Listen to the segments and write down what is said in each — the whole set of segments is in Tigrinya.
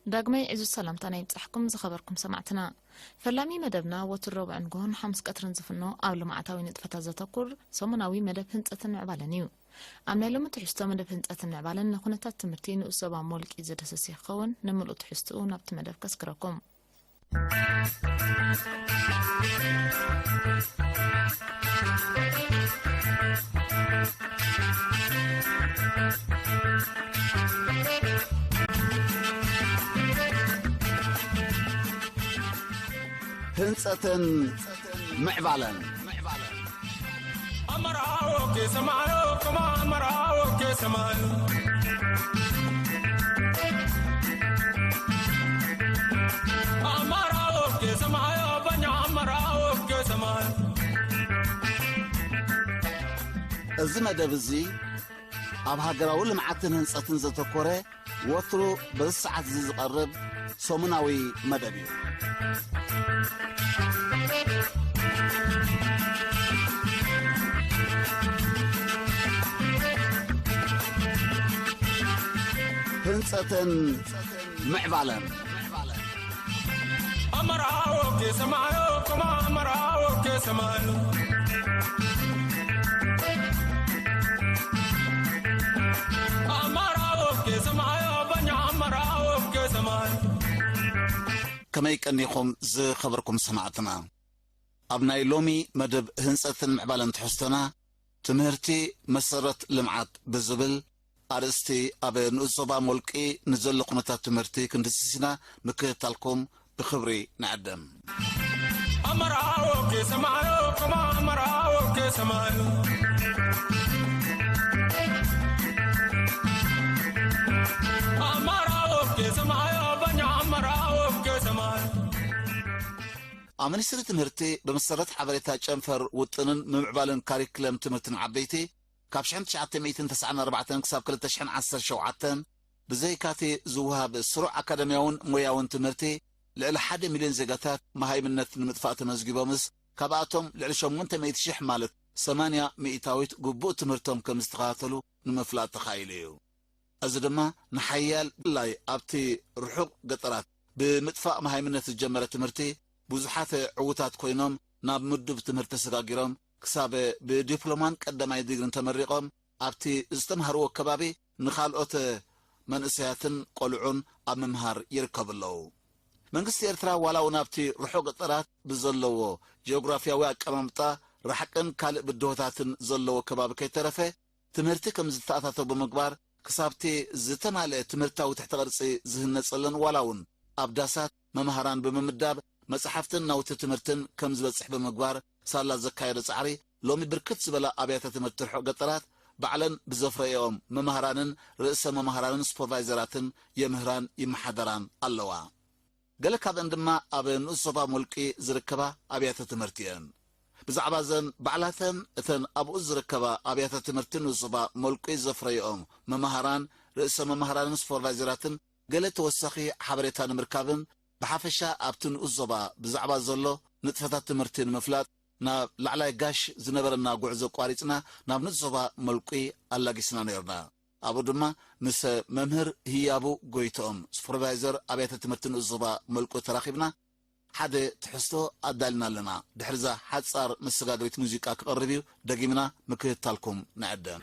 ዳግማይ ዕዙዝ ሰላምታና ይብጻሕኩም ዝኸበርኩም ሰማዕትና። ፈላሚ መደብና ወትሩ ረቡዕ ንግሆን ሓሙስ ቀትርን ዝፍኖ ኣብ ልምዓታዊ ንጥፈታት ዘተኩር ሰሙናዊ መደብ ህንጸትን ምዕባለን እዩ። ኣብ ናይ ሎሚ ትሕዝቶ መደብ ህንጸትን ምዕባለን ንኩነታት ትምህርቲ ንኡስ ዞባ ሞልቂ ዝድህስስ ክኸውን ንምሉእ ትሕዝትኡ ናብቲ መደብ ከስግረኩም። ህንጸትን ምዕባለን። ኣመራዎ ከሰማዮ ከማ ኣመራዎ ከሰማዮ ኣመራዎ ከሰማዮ በኛ ኣመራዎ ከሰማዮ። እዚ መደብ እዚ ኣብ ሃገራዊ ልምዓትን ህንጸትን ዘተኮረ፣ ወትሩ በዚ ሰዓት እዚ ዝቐርብ ሰሙናዊ መደብ እዩ። ህንጸትን ምዕባለን። ኣመራዎ ከሰማዮ ከማ ኣመራዎ ከሰማዮ ኣመራዎ ከሰማዮ በኛ ኣመራዎ ከሰማዮ። ከመይ ቀኒኹም ዝኸበርኩም ሰማዕትና? ኣብ ናይ ሎሚ መደብ ህንጸትን ምዕባለን ትሕዝቶና፣ ትምህርቲ መሰረት ልምዓት ብዝብል ኣርእስቲ ኣብ ንኡስ ዞባ ሞልቂ ንዘሎ ኩነታት ትምህርቲ ክንድስስ ኢና። ምክትታልኩም ብኽብሪ ንዕድም። ኣመራዎ ከሰማዮ ከማ ኣመራዎ ከሰማዮ ኣመራዎ ከሰማዮ በኛ ኣመራዎ ከሰማዮ። ኣብ ሚኒስትሪ ትምህርቲ ብመሰረት ሓበሬታ ጨንፈር ውጥንን ምምዕባልን ካሪክለም ትምህርትን ዓበይቲ፣ ካብ ሽሕን ትሽዓተ ሚእትን ተስዓን ኣርባዕተን ክሳብ ክልተ ሽሕን ዓሰርተ ሸውዓተን ብዘይካቲ ዝወሃብ ስሩዕ ኣካዳሚያውን ሞያውን ትምህርቲ፣ ልዕሊ ሓደ ሚልዮን ዜጋታት መሃይምነት ንምጥፋእ ተመዝጊቦምስ፣ ካብኣቶም ልዕሊ ሸሞንተ ሚእቲ ሽሕ ማለት ሰማንያ ሚእታዊት ግቡእ ትምህርቶም ከም ዝተኸታተሉ ንምፍላጥ ተኻኢሉ እዩ። እዚ ድማ ንሓያል ብፍላይ ኣብቲ ርሑቕ ገጠራት ብምጥፋእ መሃይምነት ዝጀመረ ትምህርቲ ብዙሓት ዕዉታት ኮይኖም ናብ ምዱብ ትምህርቲ ተሰጋጊሮም ክሳብ ብዲፕሎማን ቀዳማይ ዲግሪን ተመሪቖም ኣብቲ ዝተምሃርዎ ከባቢ ንኻልኦት መንእሰያትን ቆልዑን ኣብ ምምሃር ይርከቡ ኣለዉ። መንግስቲ ኤርትራ ዋላ እውን ኣብቲ ርሑቕ ገጠራት ብዘለዎ ጂኦግራፊያዊ ኣቀማምጣ ራሕቅን ካልእ ብድሆታትን ዘለዎ ከባቢ ከይተረፈ ትምህርቲ ከም ዝተኣታተው ብምግባር ክሳብቲ ዝተማልአ ትምህርታዊ ትሕተ ቅርጺ ዝህነጸለን ዋላ እውን ኣብ ዳሳት መምሃራን ብምምዳብ መጻሕፍትን ናውቲ ትምህርትን ከም ዝበጽሕ ብምግባር ሳላ ዘካየዶ ጻዕሪ ሎሚ ብርክት ዝበላ ኣብያተ ትምህርቲ ርሑቕ ገጠራት ባዕለን ብዘፍረየኦም መምሃራንን ርእሰ መምሃራንን ሱፐርቫይዘራትን የምህራን ይመሓደራን ኣለዋ። ገለ ካብአን ድማ ኣብ ንኡስ ዞባ ሞልቂ ዝርከባ ኣብያተ ትምህርቲ እየን። ብዛዕባ እዘን ባዕላተን እተን ኣብኡ ዝርከባ ኣብያተ ትምህርቲ ንኡስ ዞባ ሞልቂ ዘፍረየኦም መማህራን፣ ርእሰ መማህራንን ሱፐርቫይዘራትን ገለ ተወሳኺ ሓበሬታ ንምርካብን ብሓፈሻ ኣብቲ ንኡስ ዞባ ብዛዕባ ዘሎ ንጥፈታት ትምህርቲ ንምፍላጥ ናብ ላዕላይ ጋሽ ዝነበረና ጉዕዞ ኣቋሪጽና ናብ ንኡስ ዞባ ሞልቂ ኣላጊስና ነይርና። ኣብኡ ድማ ምስ መምህር ህያቡ ጎይትኦም፣ ሱፐርቫይዘር ኣብያተ ትምህርቲ ንኡስ ዞባ ሞልቂ ተራኺብና ሓደ ትሕዝቶ ኣዳልና ኣለና። ድሕሪዛ ሓጻር መሰጋገሪት ሙዚቃ ክቐርብ እዩ። ደጊምና ምክትታልኩም ንዕድም።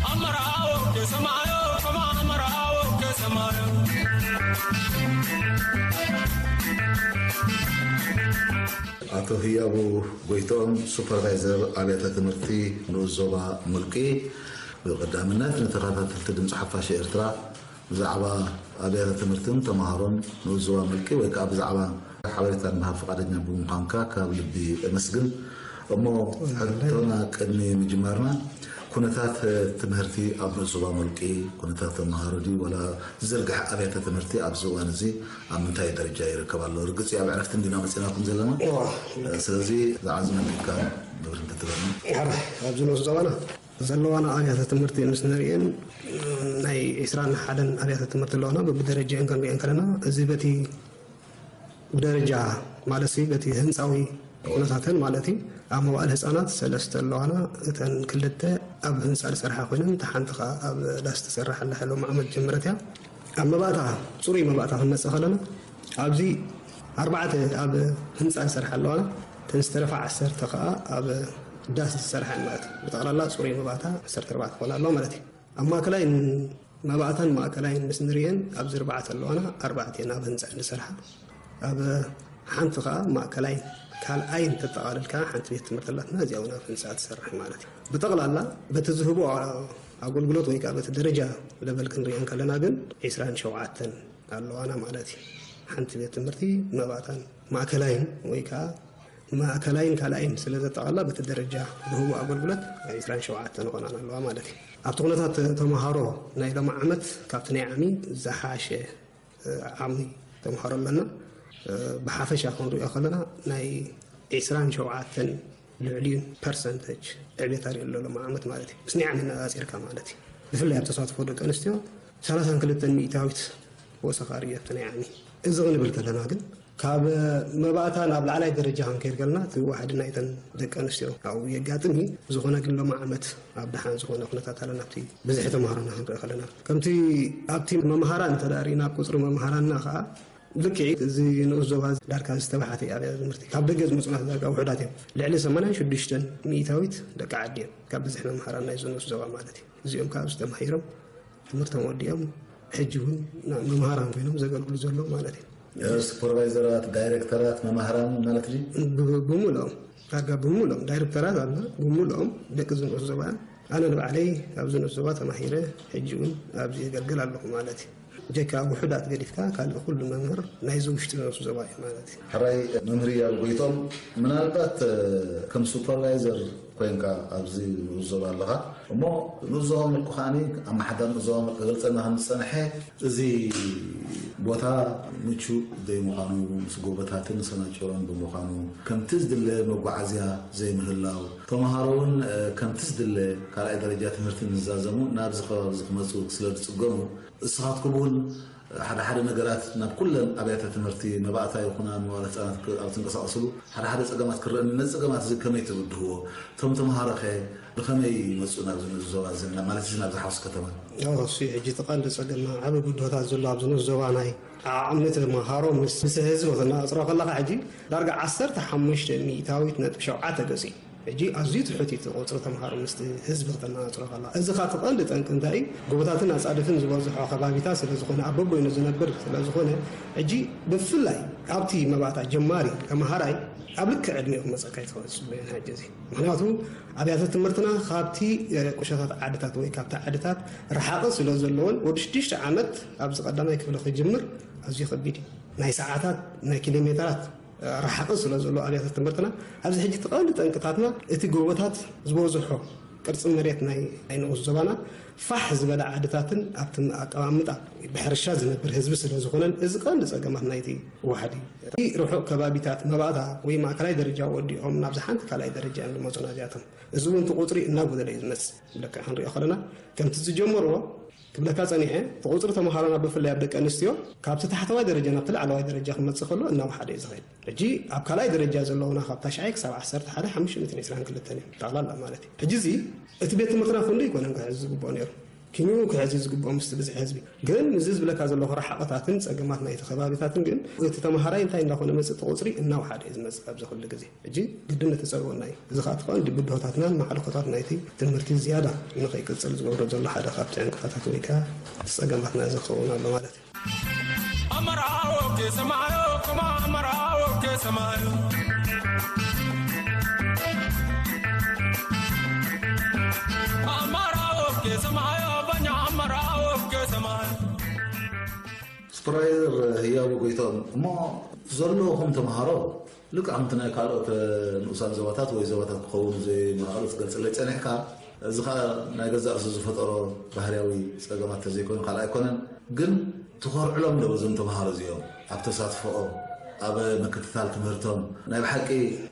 ኣመራዎ ከሰማዮ ከማ ኣመራዎ ከሰማዮ። ኣቶ ህያቡ ጎይትኦም፣ ሱፐርቫይዘር ኣብያተ ትምህርቲ ንኡስ ዞባ ሙልቂ፣ ብቐዳምነት ንተኸታተልቲ ድምፂ ሓፋሽ ኤርትራ ብዛዕባ ኣብያተ ትምህርትን ተምሃሮን ንኡስ ዞባ ሙልቂ ወይ ከዓ ብዛዕባ ሓበሬታ ንምሃብ ፍቓደኛ ብምዃንካ ካብ ልቢ እመስግን። እሞ ሕቶና ቅድሚ ምጅማርና፣ ኩነታት ትምህርቲ ኣብ ንኡስ ዞባ ሙልቂ፣ ኩነታት ተምሃሮ ድዩ ወላ ዝርግሐ ኣብያተ ትምህርቲ ኣብዚ እዋን እዚ ኣብ ምንታይ ደረጃ ይርከብ ኣሎ? ርግጽ እዩ፣ ኣብ ዕረፍቲ እንዲና መጺናኩም ዘለና። እዋ። ስለዚ ዝዓዝመ ቢልካ ግብሪ እንተትበልና። ሕራይ፣ ኣብዚ ንኡስ ዞባና ዘለዋና ኣብያተ ትምህርቲ ምስ ንርእየን፣ ናይ ዒስራን ሓደን ኣብያተ ትምህርቲ ኣለዋና። በብደረጃአን ክንርእየን ከለና፣ እዚ በቲ ብደረጃ ማለት ሲ በቲ ህንፃዊ ኩነታተን ማለት እዩ። ኣብ መዋእለ ህፃናት ሰለስተ ኣለዋና። እተን ክልተ ኣብ ህንፃ ዝሰርሓ ኮይነን፣ እታ ሓንቲ ከዓ ኣብ ዳስ ትሰርሕ ኣላ። ሕሎ ማዕመት ጀምረት እያ። ኣብ መባእታ፣ ፅሩይ መባእታ ክንመፅእ ከለና፣ ኣብዚ ኣርባዕተ ኣብ ህንፃ ዝሰርሓ ኣለዋና። እተን ዝተረፋ ዓሰርተ ከዓ ኣብ ዳስ ዝሰርሓ ማለት እዩ። ብጠቕላላ ፅሩይ መባእታ ዓሰርተ ኣርባዕተ ክኾና ኣለዋ ማለት እዩ። ኣብ ማእከላይን መባእታን ማእከላይን ምስ ንርእየን፣ ኣብዚ ኣርባዕተ ኣለዋና፣ ኣርባዕተ እየን ኣብ ህንጻ እንሰርሓ። ኣብ ሓንቲ ከኣ ማእከላይን ካልኣይን ተጠቓልል ከኣ ሓንቲ ቤት ትምህርቲ ኣላትና፣ እዚኣ እውን ኣብ ህንጻ ትሰርሕ ማለት እዩ። ብጠቕላላ በቲ ዝህቦ ኣገልግሎት ወይ ከኣ በቲ ደረጃ ለበል ክንሪኦ እንከለና ግን ዒስራን ሸውዓተን ኣለዋና ማለት እዩ። ሓንቲ ቤት ትምህርቲ መባእታን ማእከላይን ወይ ከኣ ማእከላይን ካልኣይን ስለ ዘጠቓላ፣ በቲ ደረጃ ዝህቦ ኣገልግሎት ዒስራን ሸውዓተን ይኾናን ኣለዋ ማለት እዩ። ኣብቲ ኩነታት ተመሃሮ ናይ ሎሚ ዓመት ካብቲ ናይ ዓሚ ዝሓሸ፣ እ፣ ዓሚ ተመሃሮ ኣለና። እ፣ ብሓፈሻ ክንሪኦ ከለና ናይ ዒስራን ሸውዓተን ልዕሊኡን ፐርሰንተጅ ዕቤት ኣርእዩ ኣሎ ሎሚ ዓመት ማለት እዩ። ምስ ናይ ዓሚ ኣነጻጺርካ ማለት እዩ። ብፍላይ ኣብ ተሳትፎ ደቂ ኣንስትዮ ሰላሳን ክልተን ሚእታዊት ወሰኽ ኣርእዩ ኣብቲ ናይ ዓሚ። እዚ ክንብል ከለና ግን ካብ መባእታ ናብ ላዕላይ ደረጃ ክንከይድ ከለና እቲ ዋሕዲ ናይተን ደቂ ኣንስትዮ ኣብኡ የጋጥም እዩ። ዝኾነ ግን ሎሚ ዓመት ኣብ ደሓን ዝኾነ ኩነታት ኣለና። ኣብቲ ብዝሒ ተምሃሮና ክንርኢ ከለና ከምቲ ኣብቲ መምሃራን እንተ ደኣ ርኢና ኣብ ቁጽሪ መምሃራንና ከኣ ልክዕ እዚ ንኡስ ዞባ ዳርጋ ዝተባሓተ እዩ ኣብያተ ትምህርቲ። ካብ ደገ ዝመጹና ዳርጋ ውሑዳት እዮም። ልዕሊ ሰማንያን ሽዱሽተን ሚእታዊት ደቂ ዓዲ እዮም ካብ ብዝሒ መምሃራን ናይዚ ንኡስ ዞባ ማለት እዩ። እዚኦም ከኣ ኣብዚ ተማሂሮም ትምህርቶም ወዲኦም ሕጂ እውን ና-፣ መምሃራን ኮይኖም ዘገልግሉ ዘለዉ ማለት እዩ። ሱፐርቫይዘራት፣ ዳይሬክተራት፣ መማህራን ማለት ድዩ? ብ-፣ ብምልኦም፣ ዳርጋ ብምልኦም፣ ዳይሬክተራት ኣልና፣ ብምልኦም ደቂ እዚ ንኡስ ዞባ እዮም። ኣነ ንባዕለይ ኣብዚ ንኡስ ዞባ ተማሂረ፣ ሕጂ እውን ኣብዚ የገልግል ኣለኹ ማለት እዩ። ጀካ ውሑዳት ገዲፍካ፣ ካልእ ኩሉ መምህር ናይዚ ውሽጢ ንኡስ ዞባ እዩ ማለት እዩ። ሕራይ መምህር እያሉ ጎይቶም፣ ምናልባት፣ እ፣ ከም ሱፐርቫይዘር ኮይንካ ኣብዚ ንኡስ ዞባ ኣለኻ እሞ፣ ንኡስ ዞባ ምልኩ ከዓኒ ኣመሓዳሪ ንኡስ ዞባ ምልኩ ክገልጸልና ከም ዝጸንሐ፣ እዚ ቦታ ምቹእ ዘይምዃኑ፣ ምስ ጎቦታትን ሰናጭሮን ብምዃኑ፣ ከምቲ ዝድለ መጓዓዝያ ዘይምህላው፣ ተምሃሮ እውን፣ እ፣ ከምቲ ዝድለ ካልኣይ ደረጃ ትምህርቲ ንዝዛዘሙ ናብዚ ከባቢ እዚ ክመጹ ስለ ዝጽገሙ፣ እስኻትኩም እውን ሓደ ሓደ ነገራት ናብ ኩለን ኣብያተ ትምህርቲ መባእታ ይኹና ንመዋለ ህፃናት ክ-፣ ኣብ ትንቀሳቐስሉ ሓደ ሓደ ፀገማት ክረአኒ፣ ነዚ ፀገማት እዚ ከመይ ትብድህዎ? እቶም ተምሃሮኸ ብኸመይ ይመፁ ናብዚ ንኡስ ዞባ እዚ፣ ማለት እዚ ናብዚ ሓውሲ ከተማ? ያው እሱ እዩ ሕጂ እቲ ቀንዲ ፀገምና፣ ዓቢ ብድሆታት ዘሎ ኣብዚ ንኡስ ዞባ ናይ ዓቕሚ ተምሃሮ ምስ፣ ምስ ህዝቢ ክተነፃፅሮ ከለኻ ሕጂ ዳርጋ ዓሰርተ ሓሙሽተ ሚእታዊት ነጥቢ ሸውዓተ ገፂ እዩ። ሕጂ ኣዝዩ ትሑት እዩ እቲ ቁጽሪ ተምሃሮ ምስቲ ህዝቢ ክተነጻጽሮ ከለኻ። እዚ ኸኣ እቲ ቀንዲ ጠንቂ እንታይ እዩ? ጎቦታትን ኣጻድፍን ዝበዝሖ ከባቢታት ስለ ዝኾነ፣ ኣብ በበይኑ ዝነብር ስለ ዝኾነ፣ ሕጂ ብፍላይ ኣብቲ መባእታ ጀማሪ ተምሃራይ ኣብ ልክዕ ዕድሜኡ ክመጸካ ኣይትኽእል ጽቡቕ እዩ ሕጂ እዚ። ምኽንያቱ ኣብያተ ትምህርትና ካብቲ፣ እ፣ ቁሸታት ዓድታት ወይ ካብቲ ዓድታት ረሓቒ ስለ ዘለዎን ወዲ ሽዱሽተ ዓመት ኣብዚ ቀዳማይ ክፍሊ ክጅምር ኣዝዩ ከቢድ እዩ። ናይ ሰዓታት፣ ናይ ኪሎ ሜተራት ርሓቒ ስለ ዘሎ ኣብያተ ትምህርትና፣ ኣብዚ ሕጂ እቲ ቀንዲ ጠንቅታትና እቲ ጎቦታት ዝበዝሖ ቅርጺ መሬት ናይ፣ ናይ ንኡስ ዞባና ፋሕ ዝበለ ዓድታትን ኣብቲ ኣቀማምጣ ብሕርሻ ዝነብር ህዝቢ ስለ ዝኾነን እዚ ቀንዲ ጸገማት ናይቲ ዋሕዲ እዩ። እቲ ርሑቕ ከባቢታት መባእታ ወይ ማእከላይ ደረጃ ወዲኦም ናብዚ ሓንቲ ካልኣይ ደረጃ እዮም ዝመጹ ናዚኣቶም። እዚ እውን እቲ ቁጽሪ እናጎደለ እዩ ዝመጽእ። ልክዕ ክንሪኦ ከለና ከምቲ ዝጀመርዎ ክብለካ ጸኒሐ፣ እቲ ቁጽሪ ተምሃሮና ብፍላይ ኣብ ደቂ ኣንስትዮ ካብቲ ታሕተዋይ ደረጃ ናብቲ ላዕለዋይ ደረጃ ክመጽእ ከሎ እናወሓደ እዩ ዝኸይድ። ሕጂ ኣብ ካልኣይ ደረጃ ዘለዉና ካብ ታሽዓይ ክሳብ ዓሰርተ ሓደ ሓሙሽተ ሚእትን ዕስራን ክልተን እዮም ጠቕላላ ማለት እዩ። ሕጂ እዚ እቲ ቤት ትምህርትና ክንዱ ኣይኮነን ክሕዝ ዝግብኦ ነይሩ። ኪንኡ ክሕዝ እዩ ዝግብኦ ምስቲ ብዝሒ ህዝቢ። ግን እዚ ዝብለካ ዘለኹ ረሓቕታትን ጸገማት ናይቲ ከባቢታትን ግን እቲ ተምሃራይ እንታይ እንዳኾነ መጽእ እቲ ቁጽሪ እናወሓደ እዩ ዝመጽእ ኣብዚ ኩሉ ግዜ። ሕጂ ግድን እቲ ጸልወና እዩ። እዚ ኸኣ እቲ ቀንዲ ብድሆታትናን ማዕርኮታት ናይቲ ትምህርቲ ዝያዳ ንኸይቅጽል ዝገብሮ ዘሎ ሓደ ካብቲ ዕንቅፋታት ወይ ከኣ እቲ ጸገማትና እዚ ክኸውን ኣሎ ማለት እዩ። ኣመራዎ ከሰማዮ፣ ከማ ኣመራዎ ከሰማዮ። ኣመራዎ ከሰማዮ፣ በኛ ኣመራዎ ከሰማዮ። ሱፐርቫይዘር ህያቡ ጎይቶም፣ እሞ ዘለኹም ተምሃሮ ልክዕ ከምቲ ናይ ካልኦት ንኡሳን ዞባታት ወይ ዞባታት ክኸውን ዘይምኽኣሉ ክትገልጸለይ ጸኒሕካ፣ እዚ ኸኣ ናይ ገዛእ ርእሱ ዝፈጠሮ ባህርያዊ ጸገማት ተዘይኮይኑ ካልእ ኣይኮነን። ግን ትኾርዕሎም ዶ በዞም ተምሃሮ እዚኦም ኣብ ተሳትፎኦም፣ ኣብ ምክትታል ትምህርቶም? ናይ ብሓቂ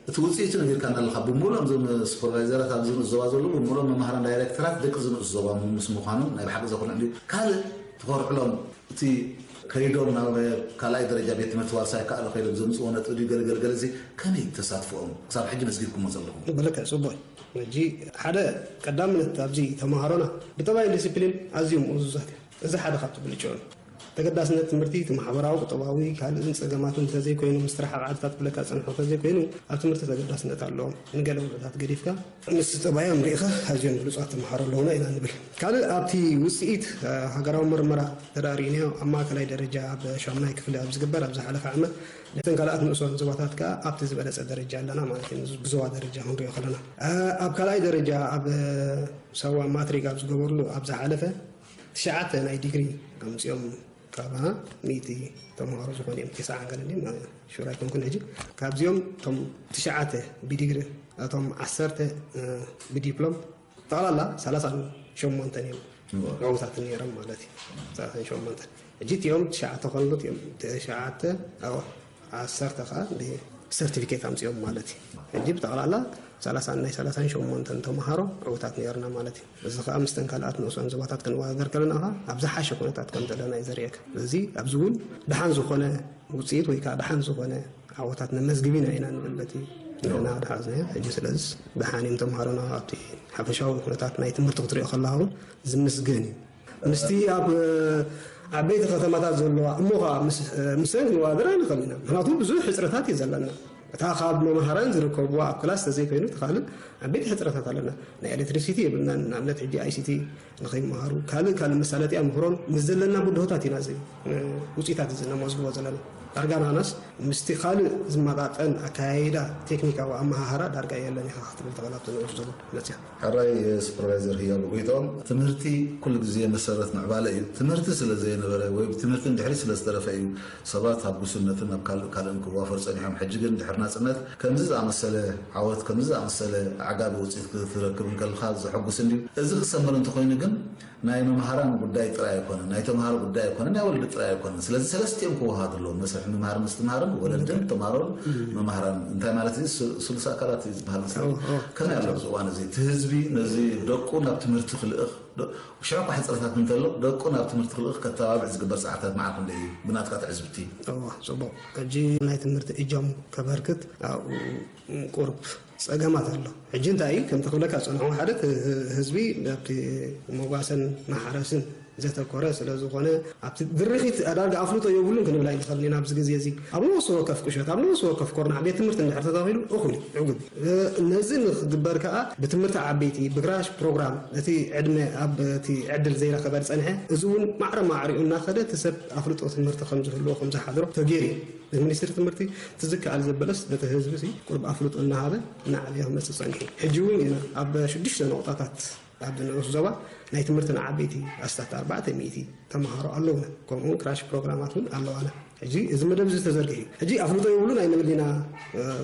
እቲ ውጽኢቱ ነጊርካና ኣለኻ። ብምሉኦም እዞም ሱፐርቫይዘራት ኣብዚ ንኡስ ዞባ ዘለዉ፣ ብምሉኦም መማህራን ዳይሬክተራት ደቂ እዚ ንኡስ ዞባ ምስ ምዃኖም ናይ ብሓቂ ዘኹርዕ እንድዩ። ካልእ ትኾርዕሎም እቲ ከይዶም ናብ ካልኣይ ደረጃ ቤት ትምህርቲ ዋልሳይ ከኣለ ከይዶም ዘምፅዎ ነጥቢ ድዩ ገለገለገለ እዚ ከመይ ተሳትፎኦም ክሳብ ሕጂ መዝጊብኩሞ ዘለኹም? ብልክዕ ጽቡቕ። ሕጂ ሓደ ቀዳምነት ኣብዚ ተምሃሮና ብጠባይ ዲሲፕሊን ኣዝዮም ምእዙዛት እዮም። እዚ ሓደ ካብቲ ብልጭኦም ተገዳስነት ትምህርቲ እቲ ማሕበራዊ ቁጠባዊ ካልእን ጸገማትን እንተዘይኮይኑ ምስ ስራሕ ዓድታት ብለካ ጸንሑ እንተዘይኮይኑ ኣብ ትምህርቲ ተገዳስነት ኣለዎም። ንገለ ውዕታት ገዲፍካ ምስ ጠባዮም ርኢኻ ኣዝዮም ብሉጻት ተምሃሮ ኣለውና ኢና ንብል። ካልእ ኣብቲ ውጽኢት ሃገራዊ ምርመራ ተራእዩ ነዮ ኣብ ማእከላይ ደረጃ ኣብ ሻምናይ ክፍሊ ኣብ ዝግበር ኣብ ዝሓለፈ ዓመት ነተን ካልኣት ንእሶን ዞባታት ከኣ ኣብቲ ዝበለጸ ደረጃ ኣለና ማለት እዩ። ብዞባ ደረጃ ክንሪኦ ከለና ኣብ ካልኣይ ደረጃ ኣብ ሳዋ ማትሪክ ኣብ ዝገበርሉ ኣብ ዝሓለፈ ትሽዓተ ናይ ዲግሪ ኣምጺኦም ካባና ሚእቲ ተምሃሮ ዝኾኑ እዮም። ተስዓን ገለን እዮም። ሹር ኣይኮንኩን ሕጂ። ካብዚኦም እቶም ትሽዓተ ብዲግሪ፣ እቶም ዓሰርተ ብዲፕሎም፣ ጠቕላላ ሰላሳን ሸሞንተን እዮም ዕዉታት ነይሮም ማለት እዩ። ሰላሳን ሸሞንተን። ሕጂ እቲኦም ትሽዓተ ከሎ እቲኦም ትሽዓተ፣ ኣዎ፣ ዓሰርተ ከዓ ብሰርቲፊኬት ኣምፂኦም ማለት እዩ። ሕጂ ብጠቕላላ ሰላሳ ናይ ሰላሳን ሸሞንተን ተምሃሮ ዕዉታት ነይርና ማለት እዩ። እዚ ከዓ ምስተን ካልኣት ንኡሳን ዞባታት ክንወዳደር ከለና ከዓ ኣብ ዝሓሸ ኩነታት ከም ዘለና እዩ ዘርእየካ። ስለዚ ኣብዚ እውን ደሓን ዝኾነ ውፅኢት ወይ ከዓ ደሓን ዝኾነ ዓወታት ነመዝግብ ኢና ኢና ንብል በቲ ንሕና ድሓዝናዮ። ሕጂ ስለዚ ደሓን እዮም ተምሃሮና ኣብቲ ሓፈሻዊ ኩነታት ናይ ትምህርቲ ክትሪኦ ከለኻ እውን ዝምስገን እዩ። ምስቲ ኣብ ዓበይቲ ከተማታት ዘለዋ እሞ ከዓ ምስ- ምስአን ክንወዳደር ኣይንኽእል ኢና። ምክንያቱ ብዙሕ ሕፅረታት እዩ ዘለና። እታ ካብ መምሃራን ዝርከብዋ ኣብ ክላስ ተዘይኮይኑ እቲ ካልእ ዓበይቲ ሕፅረታት ኣለና። ናይ ኤሌክትሪሲቲ የብልናን። ንኣብነት ሕጂ ኣይሲቲ ንኸይመሃሩ ካልእ ካልእ መሳለጥያ ምክሮን ምስ ዘለና ብድሆታት ኢና እዚ ውፅኢታት እዚ ነመዝግቦ ዘለና። ዳርጋ ንዓናስ ምስቲ ካልእ ዝመጣጠን ኣካያይዳ ቴክኒካዊ ኣመሃህራ ዳርጋ የለን ኢኻ ክትብል ትኽእል ኣብቲ ንኡስ ዞባ መፅያ። ሕራይ ሱፐርቫይዘር ህያቡ ጎይትኦም፣ ትምህርቲ ኩሉ ግዜ መሰረት ምዕባለ እዩ። ትምህርቲ ስለ ዘይነበረ ወይ ብትምህርቲ እንድሕሪ ስለ ዝተረፈ እዩ ሰባት ኣብ ጉስነትን ኣብ ካልእ ካልእን ክዋፈሩ ጸኒሖም። ሕጂ ግን ድሕሪ ናጽነት ከምዚ ዝኣመሰለ ዓወት፣ ከምዚ ዝኣመሰለ ኣዕጋቢ ውጽኢት ክትረክብ እንከለኻ ዘሐጉስ እንድዩ። እዚ ክሰምር እንተኾይኑ ግን ናይ መምሃራን ጉዳይ ጥራይ ኣይኮነን፣ ናይ ተምሃሮ ጉዳይ ኣይኮነን፣ ናይ ወለዲ ጥራይ ኣይኮነን። ስለዚ ሰለስቲኦም ክወሃሃዱ ኣለዎም። መስርሕ ምምሃር ምስትምሃርን ወለድን ተምሃሮን መምሃራን። እንታይ ማለት እዩ? ስ- ስሉስ ኣካላት እዩ ዝበሃል መስለኒ። ከመይ ኣሎ ኣብዚ እዋን እዚ እቲ ህዝቢ ነዚ ደቁ ናብ ትምህርቲ ክልእኽ ዶ- ሽዑ እኳ ሕፅረታት እንተሎ ደቁ ናብ ትምህርቲ ክልእኽ ከተባብዕ ዝግበር ፃዕርታት መዓት ክንደይ እዩ ብናትካ ትዕዝብቲ? እዋ፣ ጽቡቕ። ሕጂ ናይ ትምህርቲ እጃም ከበርክት ኣብኡ ቁሩብ ጸገማት ኣሎ። ሕጂ እንታይ እዩ? ከምቲ ክብለካ ዝጸንሖ ሓደ እቲ ህዝቢ ኣብቲ መጓሰን ማሕረስን ዘተኮረ ስለ ዝኾነ ኣብቲ ድርኺት ዳርጋ ኣፍልጦ የብሉን ክንብል ኣይንኽእልን ኢና ኣብዚ ግዜ እዚ። ኣብ ነፍሲ ወከፍ ቁሸት፣ ኣብ ነፍሲ ወከፍ ኮርናዕ ቤት ትምህርቲ እንድሕር ተተኺሉ እኹል እዩ፣ ዕጉብ እዩ። ነዚ ንክግበር ከኣ ብትምህርቲ ዓበይቲ፣ ብክራሽ ፕሮግራም እቲ ዕድመ ኣብ እቲ ዕድል ዘይረኸበ ዝጸንሐ፣ እዚ እውን ማዕረ ማዕሪኡ እናኸደ እቲ ሰብ ኣፍልጦ ትምህርቲ ከም ዝህልዎ ከም ዝሓድሮ ተገይሩ እዩ። እዚ ሚኒስትሪ ትምህርቲ እቲ ዝከኣል ዘበለስ ነቲ ህዝቢ እዚ ቁሩብ ኣፍልጦ እናሃበ እናዕበየ ክመጽእ ጸኒሑ እዩ። ሕጂ እውን ኢና ኣብ ሽዱሽተ ነቑጣታት ኣብ ንኡስ ዞባ ናይ ትምህርቲ ንዓበይቲ ኣስታት ኣርባዕተ ሚእቲ ተምሃሮ ኣለውና። ከምኡ እውን ክራሽ ፕሮግራማት እውን ኣለዋና። ሕጂ እዚ መደብ እዚ ተዘርጊሑ እዩ። ሕጂ ኣፍልጦ የብሉን ኣይንብል ኢና።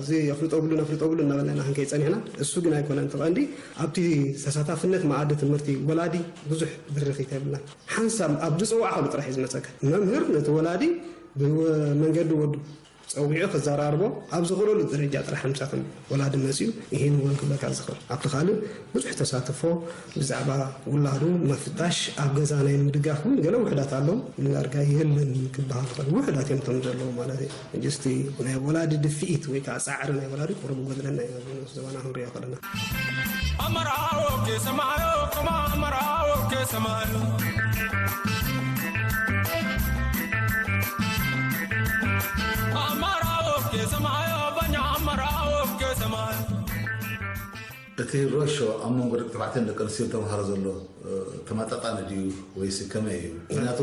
እዚ ኣፍልጦ የብሉን፣ ኣፍልጦ የብሉን እናበልና ኢና ክንከይድ ጸኒሕና። እሱ ግን ኣይኮነን እቲ ቀንዲ። ኣብቲ ተሳታፍነት መኣዲ ትምህርቲ ወላዲ ብዙሕ ድርኺት የብልናን። ሓንሳብ ኣብ ዝጸዋዕካሉ ጥራሕ እዩ ዝመጸካ። መምህር ነቲ ወላዲ ብመንገዲ ወዱ ጸዊዑ ክዘራርቦ ኣብ ዝኽእለሉ ደረጃ ጥራሕ ምሳቶም ወላዲ መጺኡ ይሄን እውን ክብለካ ዝኽእል። ኣብቲ ካልእ ብዙሕ ተሳትፎ ብዛዕባ ውላዱ ምፍታሽ ኣብ ገዛ ናይ ምድጋፍ እውን ገለ ውሕዳት ኣለዉ። ዳርጋ የለን ክበሃል ይኽእል። ውሕዳት እዮም እቶም ዘለዉ ማለት እዩ። ሕጂ እስቲ ናይ ወላዲ ድፍኢት ወይ ከዓ ጻዕሪ ናይ ወላዲ ቁሩብ ይጎድለና እዩ ኣብዚ ንኡስ ዘበና ክንሪኦ ከለና። ኣመራዎ ከሰማዮ ከማ ኣመራዎ ከሰማዮ ኣመራዎ ከሰማዮ በኛ ኣመራዎ ከሰማዮ። እቲ ሮሾ ኣብ መንጎ ደቂ ተባዕትዮን ደቂ ኣንስትዮን ተምሃሮ ዘሎ ተመጣጣኒ ድዩ ወይስ ከመይ እዩ? ምክንያቱ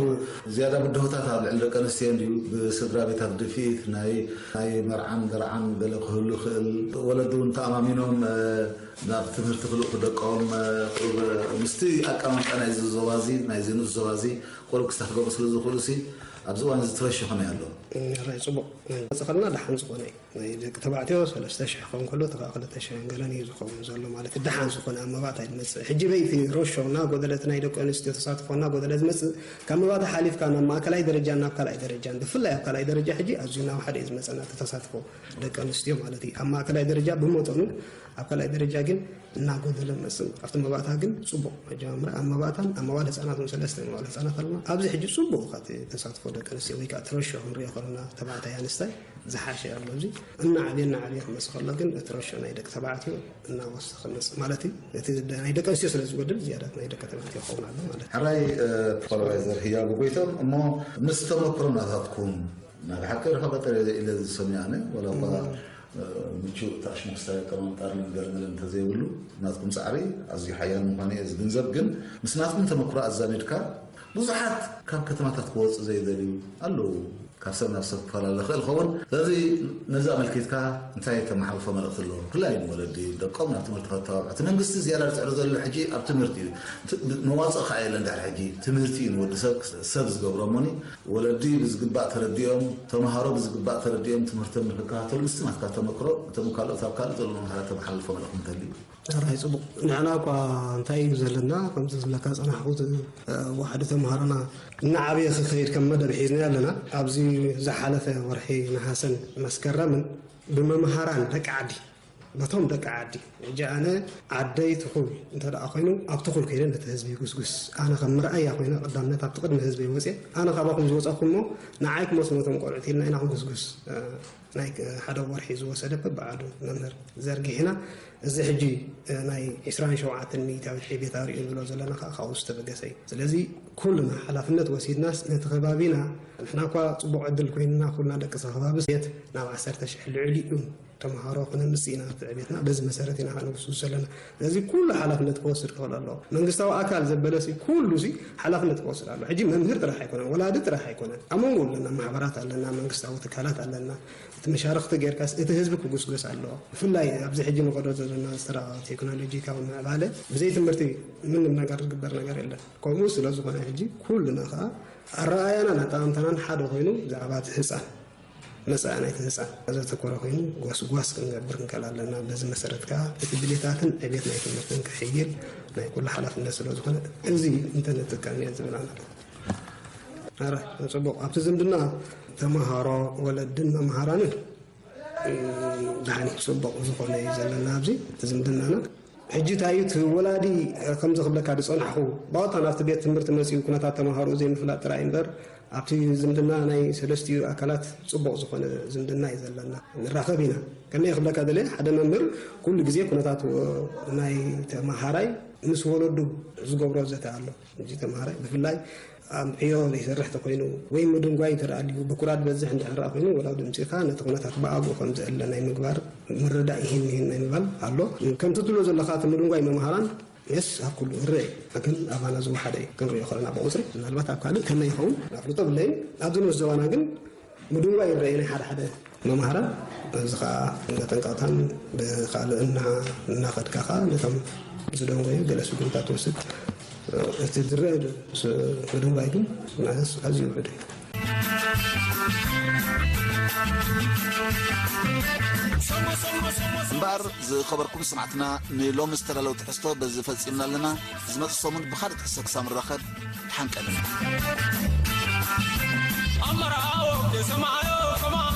ዝያዳ ብድሆታት ኣብ ልዕሊ ደቂ ኣንስትዮ እንድዩ። ብስድራ ቤታት ድፍኢት ናይ ናይ መርዓን ደርዓን ገለ ክህሉ ይኽእል። ወለዲ እውን ተኣማሚኖም ናብ ትምህርቲ ክልእኩ ደቆም ቁሩብ ምስቲ ኣቀማምጣ ናይዚ ዞባ እዚ ናይዚ ንኡስ ዞባ እዚ ቁሩብ ክስተሕገሙ ስለ ዝኽእሉ ሲ ኣብዚ እዋን እዚ ትረሾ ከመይ ኣሎ? ራይ ጽቡቕ መጽእ ከለና ደሓን ዝኾነ እዩ። ደቂ ተባዕትዮ ሰለስተ ሽሕ ክኸውን ከሎ፣ እቲ ከዓ ክልተ ሽሕን ገለን እዩ ዝኸውን ዘሎ። ማለት ደሓን ዝኾነ ኣብ መባእታ እዩ ዝመፅእ። ሕጂ በይቲ ሮሾ እናጎደለት፣ ናይ ደቂ ኣንስትዮ ተሳትፎ እናጎደለ ዝመፅእ፣ ካብ መባእታ ሓሊፍካ ናብ ማእከላይ ደረጃን ናብ ካልኣይ ደረጃን፣ ብፍላይ ኣብ ካልኣይ ደረጃ ሕጂ ኣዝዩ ናብ ሓደ እዩ ዝመፀና፣ እቲ ተሳትፎ ደቂ ኣንስትዮ ማለት እዩ። ኣብ ማእከላይ ደረጃ ብመጠኑ፣ ኣብ ካልኣይ ደረጃ ግን እናጎደለ መፅእ። ኣብቲ መባእታ ግን ፅቡቕ መጀመርያ ኣብ መባእታን ኣብ መዋል ህፃናት እውን ሰለስተ መዋል ህፃናት ኣለና። ኣብዚ ሕጂ ፅቡቕ ካብ ተሳትፎ ደቂ ኣንስትዮ ወይ ከዓ ትረሾ ክንሪኦ ከለና ተባዕታይ ኣንስታይ ዝሓሸ ኣሎ። ኣብዚ እናዓብየ እናዓብየ ክመፅእ ከሎ ግን እቲ ረሾ ናይ ደቂ ተባዕትዮ እናወሰኸ መፅእ ማለት እዩ። እቲ ናይ ደቂ ኣንስትዮ ስለ ዝጎድል ዝያዳ ናይ ደቂ ተባዕትዮ ክኸውን ኣሎ ማለት እዩ። ሕራይ ሱፐርቫይዘር ህያቡ ጎይቶም፣ እሞ ምስ ተመክሮ ናታትኩም ናይ ብሓቂ ርሑቕ ገጠር ኢለ ዝሰምዮ ኣነ፣ ዋላ እኳ ምቹእ ታሽሙክስታይ ኣቀማምጣ ገለመለ እንተዘይብሉ፣ ናትኩም ፃዕሪ ኣዝዩ ሓያል ምዃኑ እየ ዝግንዘብ። ግን ምስ ናትኩም ተመክሮ ኣዛሚድካ፣ ብዙሓት ካብ ከተማታት ክወፁ ዘይደልዩ ኣለዉ። ካብ ሰብ ናብ ሰብ ክፈላለ ይኽእል ይኸውን። ስለዚ ነዚ ኣመልኪትካ እንታይ ተመሓልፎ መልእኽቲ ኣለዎ? ብፍላይ ንወለዲ፣ ደቆም ናብ ትምህርቲ ከተባብዑ። እቲ መንግስቲ ዝያዳ ዝፅዕር ዘሎ ሕጂ ኣብ ትምህርቲ እዩ። ት-፣ መዋፅኦ ከዓ የለን ድሕሪ ሕጂ። ትምህርቲ እዩ ንወዲ ሰብ ሰብ ዝገብሮ እሞኒ፣ ወለዲ ብዝግባእ ተረዲኦም፣ ተምሃሮ ብዝግባእ ተረዲኦም ትምህርቶም ንክከታተሉ ምስቲ ናትካ ተመክሮ፣ እቶም ካልኦት ኣብ ካልእ ዘሎ መምሃራ ተመሓላልፎ መልእኽቲ እንተልዩ? ሕራይ ጽቡቕ። ንሕና እኳ እንታይ እዩ ዘለና፣ ከምዚ ዝብለካ ጸናሕኩ፣ እ፣ ዋሕዲ ተምሃሮና እናዓበየ ክኸይድ ከም መደብ ሒዝና ኣለና። ኣብዚ ዝሓለፈ ወርሒ ነሓሰን መስከረምን ብመምሃራን ደቂ ዓዲ፣ በቶም ደቂ ዓዲ፣ ሕጂ ኣነ ዓደይ ትኹል እንተ ደኣ ኮይኑ፣ ኣብ ትኹል ከይደ ነቲ ህዝቢ ይጉስጉስ። ኣነ ከም መርኣያ ኮይነ ቀዳምነት ኣብቲ ቅድሚ ህዝቢ ወፅየ፣ ኣነ ካባኹም ዝወፀኹ እሞ ንዓይ ክመስሉ ነቶም ቆልዑት ኢልና ኢና ክንጉስጉስ። እ፣ ናይ ሓደ ወርሒ ዝወሰደ በብዓዱ መምህር ዘርጊሕና፣ እዚ ሕጂ፣ እ፣ ናይ ዕስራን ሸውዓተን ሚእታዊት ዕቤት ኣርእዩ ንብሎ ዘለና ከዓ ካብኡ ዝተበገሰ እዩ። ስለዚ ኩልና ሓላፍነት ወሲድናስ ነቲ ከባቢና፣ ንሕና እኳ ፅቡቕ ዕድል ኮይንና ኩልና ደቂ እዚ ከባቢ ቤት ናብ ዓሰርተ ሽሕ ልዕሊ እዩ ተምሃሮ ክነምፅእ ኢና፣ እቲ ዕቤትና በዚ መሰረት ኢና ከነጉስጉስ ዘለና። ስለዚ ኩሉ ሓላፍነት ክወስድ ክኽእል ኣለዎ። መንግስታዊ ኣካል ዘበለሲ ኩሉ ሲ ሓላፍነት ክወስድ ኣለዎ። ሕጂ መምህር ጥራሕ ኣይኮነን፣ ወላዲ ጥራሕ ኣይኮነን። ኣብ መንጎ ኣለና፣ ማሕበራት ኣለና፣ መንግስታዊ ትካላት ኣለና። እቲ መሻርኽቲ ጌርካስ እቲ ህዝቢ ክጉስጎስ ኣለዎ። ብፍላይ ኣብዚ ሕጂ ንኸዶ ዘለና ዝተራ ቴክኖሎጂካዊ ምዕባለ ብዘይ ትምህርቲ ምንም ነገር ዝግበር ነገር የለን። ከምኡ ስለ ዝኾነ ሕጂ ኩልና ኸዓ ኣረኣያናን ኣጠማምታናን ሓደ ኮይኑ ብዛዕባ እቲ ህፃን መጻኢ ናይቲ ህጻን ዘተኮረ ኮይኑ ጎስጓስ ክንገብር ንክእል ኣለና። በዚ መሰረት ከኣ እቲ ድሌታትን ዕቤት ናይ ትምህርትን ክሕይል ናይ ኩሉ ሓላፍነት ስለ ዝኾነ እዚ እንተንጥቀም እየ ዝብል ኣነ። ኣረ፣ ጽቡቕ። ኣብቲ ዝምድና ተመሃሮ፣ ወለድን መምሃራንን፣ እም፣ ዳኒ ጽቡቕ ዝኾነ እዩ ዘለና ኣብዚ እቲ ዝምድናና። ሕጂ እንታይ እዩ እቲ ወላዲ፣ እ፣ ከምዚ ክብለካ ዝጸናሕኹ፣ ብቐጥታ ናብቲ ቤት ትምህርቲ መጺኡ ኩነታት ተምሃሮኡ ዘይምፍላጥ ጥራይ እምበር፣ ኣብቲ ዝምድና ናይ ሰለስቲኡ ኣካላት ጽቡቕ ዝኾነ ዝምድና እዩ ዘለና። ንራኸብ ኢና። ከመይ ክብለካ ደልየ፣ ሓደ መምህር ኩሉ ግዜ ኩነታት ወ-፣ ናይ ተመሃራይ ምስ ወለዱ ዝገብሮ ዘተ ኣሎ። እዚ ተምሃራይ ብፍላይ ኣብ ዕዮ ዘይሰርሕ ተኮይኑ ወይ ምድንጓይ እንተ ደኣ ኣልዩ፣ ብኩራት ዝበዝሕ እንድሕር ደኣ ኮይኑ፣ ወላ ድምጺኻ ነቲ ኩነታት ብኣግኡ ከም ዘእለ ናይ ምግባር ምርዳእ ይህን ይህን ናይ ምባል ኣሎ። ከምቲ ትብሎ ዘለኻ እቲ ምድንጓይ መምሃራን የስ ኣብ ኩሉ ይረአ እዩ። ግን ኣባና ዝወሓደ እዩ። ክንሪኦ ከለና ብቁጽሪ ምናልባት ኣብ ካልእ ከመይ ይኸውን ኣፍልጦ ብለይን፣ ኣብዚ ንኡስ ዞባና ግን ምድንጓይ ይረአ ናይ ሓደ ሓደ መምሃራን። እዚ ኸዓ መጠንቀቕታን ብኻልእ እና-፣ እናኸድካ ኸዓ ነቶም ዝደንጎዩ ገለ ስጉምታት ትወስድ። እቲ ዝረአ ስ-፣ ምድንጓይ ግን ናስ ኣዝዩ ውሑድ እዩ። እምበኣር ዝኸበርኩም ሰማዕትና፣ ንሎሚ ዝተዳለወ ትሕዝቶ በዚ ፈጺምና ኣለና። ዝመጽእ ሰሙን ብኻልእ ትሕዝቶ ክሳብ ንራኸብ፣ ተሓንቀልን። ኣመራዎ የሰማዮ ከማን።